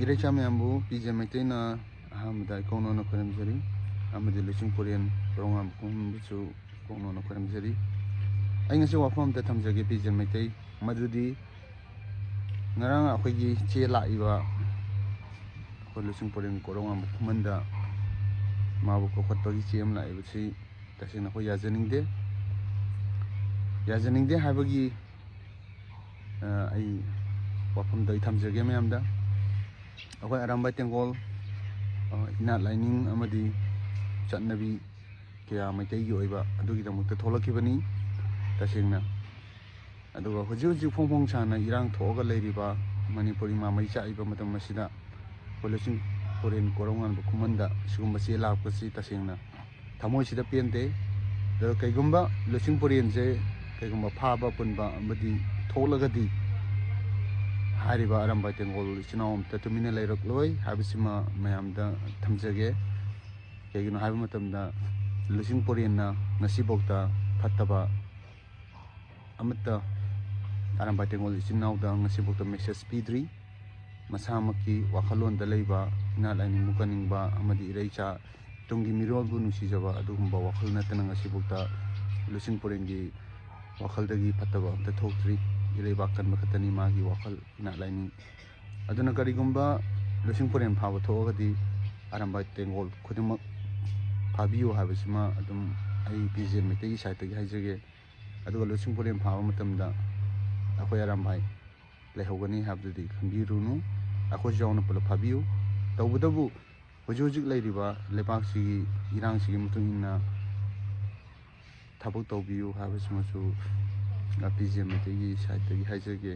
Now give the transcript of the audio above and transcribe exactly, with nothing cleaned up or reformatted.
ꯏꯔꯩꯆꯥ ꯃꯌꯥꯝꯕꯨ ꯄꯤꯖꯦ ꯃꯩꯇꯩꯅ ꯑꯍꯥꯟꯕꯗ ꯏꯀꯧꯅꯧꯅ ꯈꯣꯏꯔꯝꯖꯔꯤ, ꯑꯃꯗꯤ ꯂꯨꯆꯤꯡ ꯄꯨꯔꯦꯟ ꯀꯣꯔꯧꯉꯥꯟꯕ ꯈꯨꯃꯟꯕꯨꯁꯨ ꯏꯀꯧꯅꯧꯅ ꯈꯣꯏꯔꯝꯖꯔꯤ꯫ ꯑꯩ ꯉꯁꯤ ꯋꯥꯐꯝ ꯑꯝꯇ ꯊꯝꯖꯒꯦ ꯄꯤꯖꯦ ꯃꯩꯇꯩ, ꯃꯗꯨꯗꯤ ꯉꯔꯥꯡ ꯑꯩꯈꯣꯏꯒꯤ ꯆꯦ ꯂꯥꯛꯏꯕ, ꯑꯩꯈꯣꯏ ꯂꯨꯆꯤꯡ ꯄꯨꯔꯦꯟ ꯀꯣꯔꯧꯉꯥꯟꯕ ꯈꯨꯃꯟꯗ ꯃꯥꯕꯨ ꯀꯧꯈꯠꯄꯒꯤ ꯆꯦ ꯑꯃ ꯂꯥꯛꯏꯕꯁꯤ ꯇꯁꯦꯡꯅ ꯑꯩꯈꯣꯏ ꯌꯥꯖꯅꯤꯡꯗꯦ꯫ ꯌꯥꯖꯅꯤꯡꯗꯦ ꯍꯥꯏꯕꯒꯤ ꯑ, ꯑꯩ ꯋꯥꯐꯝꯗꯣ ꯑꯩ ꯊꯝꯖꯒꯦ ꯃꯌꯥꯝꯗ꯫ ꯑꯩꯈꯣꯏ ꯑꯔꯥꯝꯕꯥꯏ ꯇꯦꯡꯒꯣꯜ, ꯑ, ꯏꯅꯥꯠ ꯂꯥꯏꯅꯤꯡ ꯑꯃꯗꯤ ꯆꯠꯅꯕꯤ ꯀꯌꯥ ꯃꯩꯇꯩꯒꯤ ꯑꯣꯏꯕ ꯑꯗꯨꯒꯤꯗꯃꯛꯇ ꯊꯣꯛꯂꯛꯈꯤꯕꯅꯤ ꯇꯁꯦꯡꯅ꯫ ꯑꯗꯨꯒ ꯍꯧꯖꯤꯛ ꯍꯧꯖꯤꯛ ꯐꯣꯡ ꯐꯣꯡ ꯁꯥꯅ ꯏꯔꯥꯡ ꯊꯣꯛꯑꯒ ꯂꯩꯔꯤꯕ ꯃꯅꯤꯄꯨꯔ ꯏꯃꯥ ꯃꯩ ꯆꯥꯛꯏꯕ ꯃꯇꯝ ꯑꯁꯤꯗ ꯑꯩꯈꯣꯏ ꯂꯨꯆꯤꯡ ꯄꯨꯔꯦꯟ ꯀꯣꯔꯧꯉꯥꯟꯕ ꯈꯨꯃꯟꯗ ꯁꯤꯒꯨꯝꯕ ꯆꯦ ꯂꯥꯛꯄꯁꯤ ꯇꯁꯦꯡꯅ ꯊꯃꯣꯏꯁꯤꯗ ꯄꯦꯟꯗꯦ꯫ ꯑꯗꯣ ꯀꯩꯒꯨꯝꯕ ꯂꯨꯆꯤꯡ ꯄꯨꯔꯦꯟꯁꯦ ꯀꯩꯒꯨꯝꯕ ꯐꯥꯕ ꯄꯨꯟꯕ ꯑꯃꯗꯤ ꯊꯣꯛꯂꯒꯗꯤ ꯍꯥꯏꯔꯤꯕ ꯑꯔꯥꯝꯕꯥꯏ ꯇꯦꯡꯒꯣꯜ ꯏꯆꯤꯟ ꯏꯅꯥꯎ ꯑꯝꯇ ꯇꯨꯃꯤꯟꯅ ꯂꯩꯔꯛꯂꯣꯏ ꯍꯥꯏꯕꯁꯤꯃ ꯃꯌꯥꯝꯗ ꯊꯝꯖꯒꯦ꯫ ꯀꯩꯒꯤꯅꯣ ꯍꯥꯏꯕ ꯃꯇꯝꯗ ꯂꯨꯆꯤꯡ ꯄꯨꯔꯦꯟꯅ ꯉꯁꯤꯐꯥꯎꯗ ꯐꯠꯇꯕ ꯑꯃꯠꯇ ꯑꯔꯥꯝꯕꯥꯏ ꯇꯦꯡꯒꯣꯜ ꯏꯆꯤꯟ ꯏꯅꯥꯎꯗ ꯉꯁꯤꯐꯥꯎꯗ ꯃꯦꯁꯦꯖ ꯄꯤꯗ꯭ꯔꯤ꯫ ꯃꯁꯥꯃꯛꯀꯤ ꯋꯥꯈꯜꯂꯣꯟꯗ ꯂꯩꯕ, ꯏꯅꯥꯠ ꯂꯥꯏꯅꯤꯡꯕꯨ ꯀꯟꯅꯤꯡꯕ ꯑꯃꯗꯤ ꯏꯔꯩꯆꯥ ꯇꯨꯡꯒꯤ ꯃꯤꯔꯣꯜꯕꯨ ꯅꯨꯡꯁꯤꯖꯕ ꯑꯗꯨꯒꯨꯝꯕ ꯋꯥꯈꯜ ꯅꯠꯇꯅ ꯉꯁꯤꯐꯥꯎꯗ ꯂꯨꯆꯤꯡ ꯄꯨꯔꯦꯟꯒꯤ ꯋꯥꯈꯜꯗꯒꯤ ꯐꯠꯇꯕ ꯑꯝꯇ ꯊꯣꯛꯇ꯭ꯔꯤ꯫ ꯏꯔꯩꯕꯥꯛ ꯀꯟꯕ ꯈꯛꯇꯅꯤ ꯃꯥꯒꯤ ꯋꯥꯈꯜ, ꯏꯅꯥꯠ ꯂꯥꯏꯅꯤꯡ꯫ ꯑꯗꯨꯅ ꯀꯔꯤꯒꯨꯝꯕ ꯂꯨꯆꯤꯡ ꯄꯨꯔꯦꯟ ꯐꯥꯕ ꯊꯣꯛꯑꯒꯗꯤ ꯑꯔꯥꯝꯕꯥꯏ ꯇꯦꯡꯒꯣꯜ ꯈꯨꯗꯤꯡꯃꯛ ꯐꯥꯕꯤꯌꯨ ꯍꯥꯏꯕꯁꯤꯃ ꯑꯗꯨꯝ ꯑꯩ ꯄꯤꯖꯦ ꯃꯩꯇꯩꯒꯤ ꯁꯥꯏꯠꯇꯒꯤ ꯍꯥꯏꯖꯒꯦ꯫ ꯑꯗꯨꯒ ꯂꯨꯆꯤꯡ ꯄꯨꯔꯦꯟ ꯐꯥꯕ ꯃꯇꯝꯗ ꯑꯩꯈꯣꯏ ꯑꯔꯥꯝꯕꯥꯏ ꯂꯩꯍꯧꯒꯅꯤ ꯍꯥꯏꯕꯗꯨꯗꯤ ꯈꯟꯕꯤꯔꯨꯅꯨ, ꯑꯩꯈꯣꯏꯁꯨ ꯌꯥꯎꯅ ꯄꯨꯂꯞ ꯐꯥꯕꯤꯌꯨ꯫ ꯇꯧꯕꯇꯕꯨ ꯍꯧꯖꯤꯛ ꯍꯧꯖꯤꯛ ꯂꯩꯔꯤꯕ ꯂꯩꯕꯥꯛꯁꯤꯒꯤ ꯏꯔꯥꯡꯁꯤꯒꯤ ꯃꯇꯨꯡ ꯏꯟꯅ ꯊꯕꯛ ꯇꯧꯕꯤꯌꯨ ꯍꯥꯏꯕꯁꯤꯃꯁꯨ ꯄꯤꯖꯦ ꯃꯩꯇꯩꯒꯤ ꯁꯥꯏꯠꯇꯒꯤ ꯍꯥꯏꯖꯒꯦ꯫